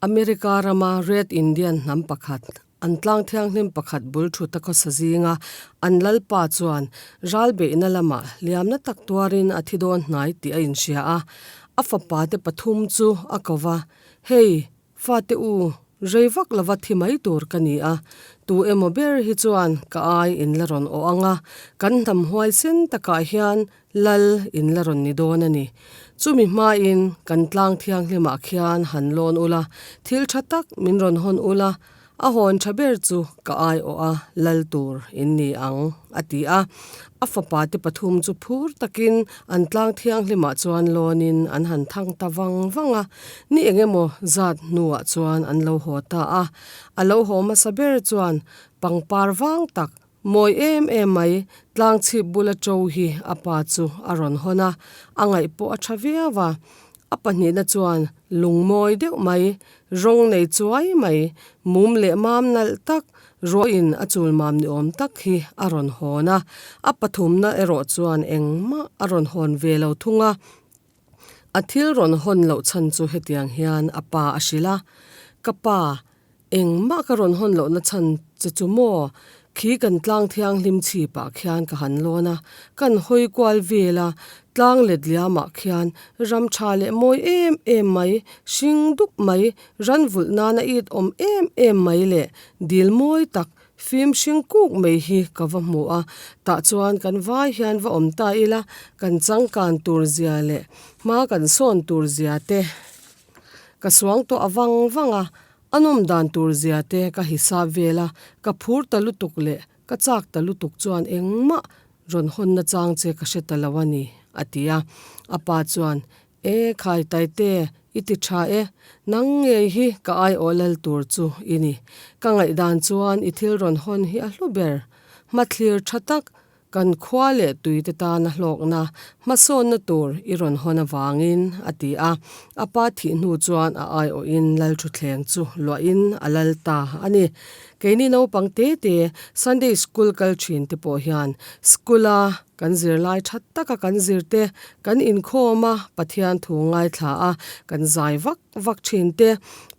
America rama Red Indian hnam pakhat, an tlang thianghlim pakhat bul thut a khawsa zinga an lalpa chuan ral beihna lamah liamna tak tuarin a thi dawn hnai tih a inhria a. A fapa te pathum chu a ko va, Hei, fate u, rei vak lova thi mai tur ka ni a, tu emaw ber hi chuan ka ai in la rawn awh ang a, kan hnam huaisen takah hian Lal in la rawn ni dawn a ni. Chumi hmain kan tlang thianghlimah khian han lawn ula, thil tha tak min rawn hawn ula, a hawn tha ber chu ka aiawh a lal tur in ni ang, a ti a. A fapa te pathum chu phur takin an tlang thianghlimah chuan lawnin an han thang ta vang vang a. Ni eng emaw zat hnuah chuan an lo haw ta a. A lo haw hmasa ber chuan pangpar vang tak Mawi em em mai, tlang chhip bula ṭo hi a pa chu a rawn hawn a, a ngaih pawh a ṭha viau a. A pahnihna chuan lung mawi deuh mai, rawng nei chuai mai, mum leh mam nalh tak, ruahin a chul mam ni awm tak hi a rawn hawn a. A pathumna erawh chuan engmah a rawn hawn ve lo thung a. A thil rawn hawn loh chhan chu hetiang hian a pa a hrilh a, Ka pa, engmah ka rawn hawn lohna chhan che chu maw? Khi kan tlang thianghlim chhipah khian ka han lawn a, kan hawi kual vel a, tlang let liamah khian ram tha leh mawi em em mai, hring dup mai, ran vulh nana it awm em em mai leh dil mawi tak Fim hring kuk mai hi ka va hmu a, tah chuan kan vai hian va awm ta ila, kan changkan tur zia leh hma kan sawn tur zia te ka suang tawh a vang vang a, a nawm dan tur zia te ka hisap vel a, ka phur ta lutuk leh ka chak ta lutuk chuan engmah rawn hawn na chang che ka hre ta lo a ni, a ti a. A pa chuan, E khai Taite, i ti tha e, nang ngei hi ka aiawh lal tur chu i ni. Ka ngaihdan chuan i thil rawn hawn hi a hlu ber. Hmathlir tha tak, kan khua leh tuite tana hlawkna, hmasawnna tur i rawn hawn avangin, a ti a. A pa thih hnu chuan a aiawhin lal thutthleng chu luahin a lal ta a ni. Keini naupang te te Sunday School kal thin te pawh hian school-a Kan zirlai tha taka kan zir te, kan inkhawm a, Pathian thu ngaithla a, kan zai vak vak thin te,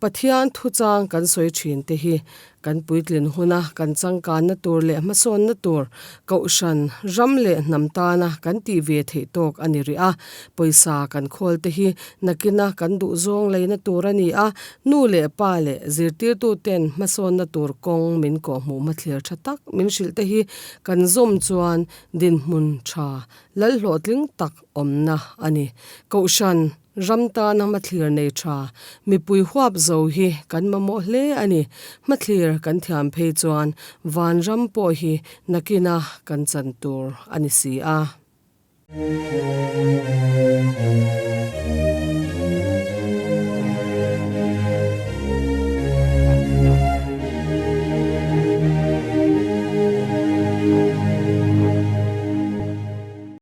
Pathian thuchang kan sawi thin te hi kan puitlin huna kan changkanna tur leh hmasawnna tur Kohhran, ram leh hnam tana kan tih ve theih tawk a ni rih a. Pawisa kan khawl te hi nakina kan duhzawng leina tur a ni a, nu leh pa leh zirtirtu ten hmasawnna tur kawng min kawhhmuh hmathlir tha tak min hrilh te hi Kan zawm chuan dinhmun tha lal hlawhtling tak awmna a ni. Kohhran ram tana hmathlir nei tha mipui huap zo hi kan mamawh hle a ni. Hmathlir kan thiam phei chuan vanram pawh hi nakina kan chan tur a ni si a.